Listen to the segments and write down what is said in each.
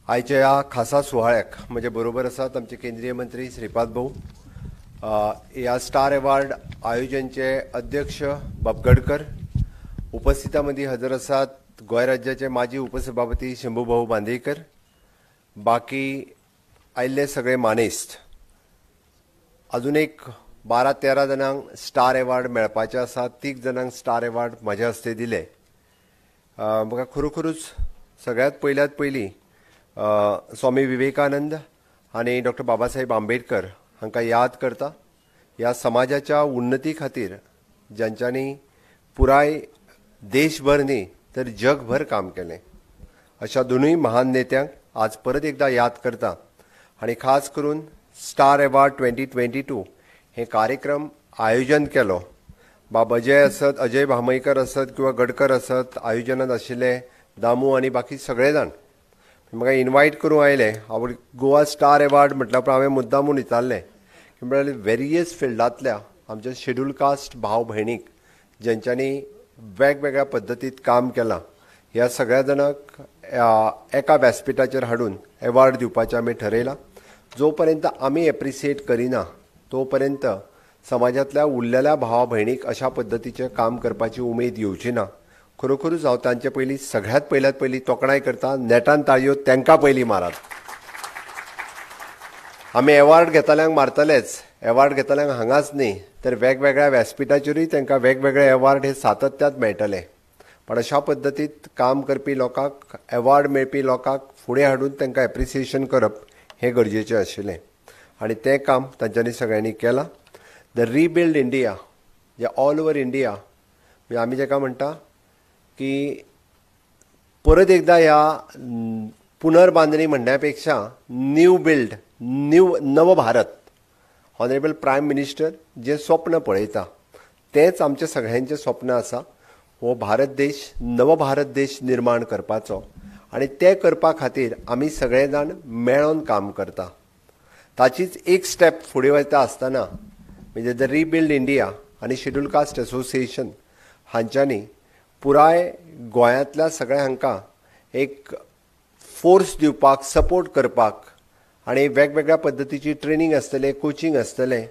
आयच्या ह्या खासा सुवाळ्याक म्हजे बरोबर आसात आमचे केंद्रीय मंत्री श्रीपाद भाऊ, ह्या स्टार अवॉर्ड आयोजनचे अध्यक्ष बाब गडकर, उपस्थितां मदीं हजर आसात गोंय राज्याचे माजी उपसभापती शंभू भाऊ बांदेकर, बाकी आयिल्ले सगळे मानेस्त. अजून एक 12-13 जाणांक स्टार अवॉर्ड मेळपाचे आसा, 3 जाणांक स्टार अवॉर्ड म्हज्या हस्ते दिले. म्हाका खरोखरूच सगळ्यांत पयल्यात पयलीं स्वामी विवेकानंद आनी डॉक्टर बाबासाहेब आंबेडकर हांकां याद करता. ह्या समाजाच्या उन्नती खातीर ज्यांच्यांनी पुराय देशभर न्ही तर जगभर काम केलें अशा दोनूय महान नेत्यांक आज परत एकदा याद करता. आनी खास करून स्टार अवॉर्ड 2022 हे कार्यक्रम आयोजन केलो. बाब अजय आसत, अजय भामयकर आसत किंवा गडकर आसत, आयोजनांत आशिल्ले दामू आनी बाकी सगळे जाण म्हाका इनवायट करूंक आयले. हांव गोवा स्टार अवॉर्ड म्हटल्या उपरांत हांवें मुद्दाम म्हूण विचारलें की म्हळ्यार वेरियस फिल्डांतल्या आमच्या शेड्यूल कास्ट भाव भयणीक ज्यांच्यांनी वेगवेगळ्या पद्दतीत काम केलां ह्या सगळ्या जाणांक एका व्यासपिठाचेर हाडून अवॉर्ड दिवपाचें आमी ठरयलां. जो पर्यंत आमी एप्रिसिएट करिना तो पर्यंत समाजांतल्या उरलेल्या भावा भयणीक अशा पद्दतीचें काम करपाची उमेद येवची ना. खरोखरूच हांव तांचे पयलीं सगळ्यांत पयल्यात पयलीं तोखणाय करता. नेटान ताळयो तांकां पयलीं मारात. आमी अवॉर्ड घेतल्यांक मारतलेच, अवॉर्ड घेतल्यांक हांगाच न्ही तर वेगवेगळ्या व्यासपिठाचेरूय तांकां वेगवेगळे अवॉर्ड हे सातत्यात मेळटले. पण अशा पद्दतीत काम करपी लोकांक, अवॉर्ड मेळपी लोकांक फुडें हाडून तांकां एप्रिसिएशन करप हें गरजेचें आशिल्लें आनी तें काम तांच्यांनी सगळ्यांनी केलां. The rebuild India J all over India म्हणजे आमी जेका म्हणटा की परत एकदा ह्या पुनर्बांदणी म्हणण्या पेक्षा न्यू बिल्ड, न्यू नव भारत, ऑनरेबल प्रायम मिनिस्टर जें स्वप्न पळयता तेंच आमचें सगळ्यांचें स्वप्न आसा. हो भारत देश नव भारत देश निर्माण करपाचो आनी तें करपा खातीर आमी सगळे जाण मेळोन काम करता. ताचीच एक स्टेप फुडें वता आसतना म्हणजे the rebuild India आनी शेड्यूल कास्ट एसोसिएशन हांच्यांनी पुराय गोंयांतल्या सगळ्या हांकां एक फोर्स दिवपाक, सपोर्ट करपाक आनी वेगवेगळ्या पद्दतीची ट्रेनींग आसतलें, कोचिंग आसतलें,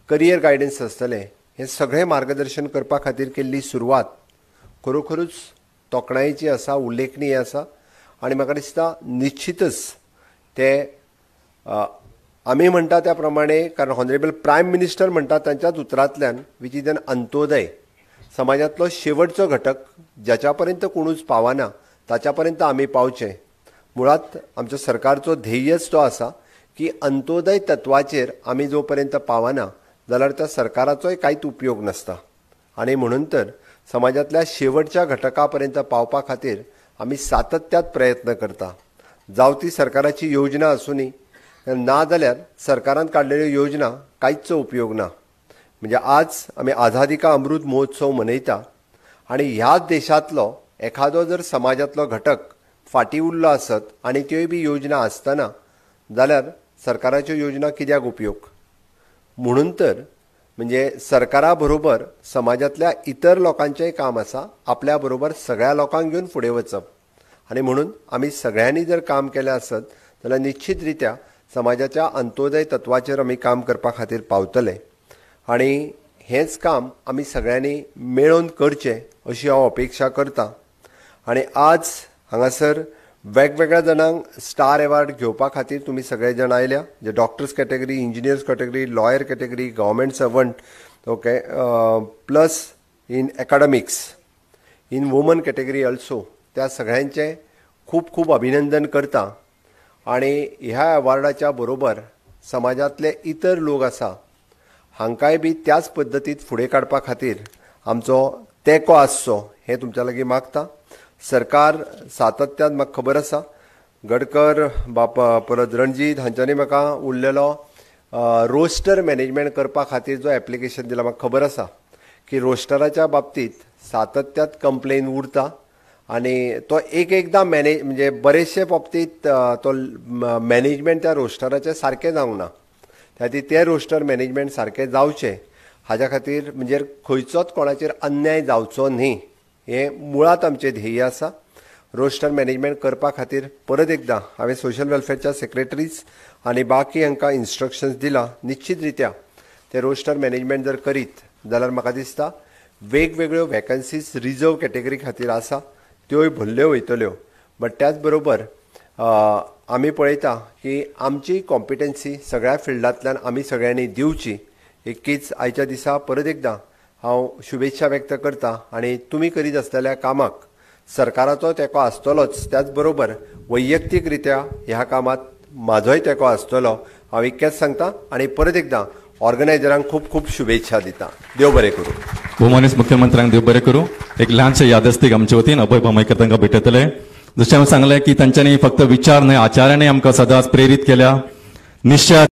करियर गायडन्स आसतलें, हें सगळें मार्गदर्शन करपा खातीर केल्ली सुरवात खरोखरूच तोखणायेची आसा, उल्लेखनीय आसा. आनी म्हाका दिसता निश्चितच ते आमी म्हणटा त्या प्रमाणे, कारण ऑनरेबल प्रायम मिनिस्टर म्हणटा तांच्याच उतरांतल्यान, which is an Antyodaya, समाजांतलो शेवटचो घटक ज्याच्या पर्यंत कोणूच पावना ताच्या पर्यंत आमी पावचें. मुळांत आमच्या सरकारचो ध्येयच तो आसा की अंत्योदय तत्वाचेर आमी जो पर्यंत पावना जाल्यार त्या सरकाराचोय कांयच उपयोग नासता. आनी म्हणून तर समाजांतल्या शेवटच्या घटका पर्यंत पावपा खातीर आमी सातत्यात प्रयत्न करता. जावं ती सरकाराची योजना आसूनी, ना जाल्यार सरकारान काडलेल्यो योजना कांयच उपयोग ना. म्हणजे आज आमी आझादी का अमृत महोत्सव मनयता आनी ह्याच देशांतलो एखादो जर समाजांतलो घटक फाटीं उरलो आसत आनी त्योय बी योजना आसतना जाल्यार सरकाराच्यो योजना कित्याक उपयोग? म्हणून तर म्हणजे सरकारा बरोबर समाजांतल्या इतर लोकांचेंय काम आसा, आपल्या बरोबर सगळ्या लोकांक घेवन फुडें वचप. आनी म्हणून आमी सगळ्यांनी जर काम केलें आसत जाल्यार निश्चित रित्या समाजाच्या अंत्योदय तत्वाचेर आमी काम करपा खातीर पावतले. आनी हेंच काम आमी सगळ्यांनी मेळोवन करचें अशी हांव अपेक्षा करता. आनी आज हांगासर वेगवेगळ्या जाणांक स्टार अवॉर्ड घेवपा खातीर तुमी सगळे जाण आयल्या, जे doctors category, engineers category, lawyer category, government servant, okay, plus in academics, in woman category also, त्या सगळ्यांचें खूब खूब अभिनंदन करता. आनी ह्या अवॉर्डाच्या बरोबर समाजांतले इतर लोक आसा हांकांय बी त्याच पद्दतीत फुडें काडपा खातीर आमचो तेंको आसचो हें तुमच्या लागीं मागता. सरकार सातत्यान म्हाका खबर आसा, गडकर बाप परत रणजीत हांच्यांनी म्हाका उरलेलो रोस्टर मॅनेजमेंट करपा खातीर जो एप्लिकेशन दिला, म्हाका खबर आसा की रोस्टराच्या बाबतींत सातत्यात कंप्लेन उरता आनी तो एक एकदां मॅनेज म्हणजे बरेचशे बाबतींत तो मॅनेजमेंट त्या रोस्टराचें सारकें जावंक ना. त्या खातीर तें रोस्टर मॅनेजमेंट सारकें जावचें हाज्या खातीर म्हणजे खंयचोच कोणाचेर अन्याय जावचो न्ही हें मुळांत आमचें ध्येय आसा. रोस्टर मॅनेजमेंट करपा खातीर परत एकदां हांवें सोशल वेलफेअरच्या सेक्रेटरीज आनी बाकी हांकां इन्स्ट्रक्शन्स दिलां. निश्चित रित्या ते रोस्टर मॅनेजमेंट जर करीत जाल्यार म्हाका दिसता वेगवेगळ्यो वॅकन्सीज रिजर्व कॅटेगरी खातीर आसा त्योय भरल्यो वयतल्यो. बट त्याच बरोबर आमी पळयता की आमची कॉम्पिटन्सी सगळ्या फिल्डांतल्यान आमी सगळ्यांनी दिवची. एकीच आयच्या दिसा परत एकदां हांव शुभेच्छा व्यक्त करता आनी तुमी करीत आसलेल्या कामाक सरकाराचो तेंको आसतलोच, त्याच बरोबर वैयक्तीक रित्या ह्या कामात म्हाजोय तेंको आसतलो हांव इतकेंच सांगता आनी परत एकदां ऑर्गनायजरांक खूब खूब शुभेच्छा दिता. देव बरें करूं. भोवमानेस्त मुख्यमंत्र्यांक देव बरें करूं. एक ल्हानशें यादस्तीक आमचे वतीन अभय बोमायकर तांकां भेटयतले. जशें हांवें सांगलें की तांच्यांनी फक्त विचार न्हय, आचारांनी आमकां सदांच प्रेरीत केल्या. निश्चय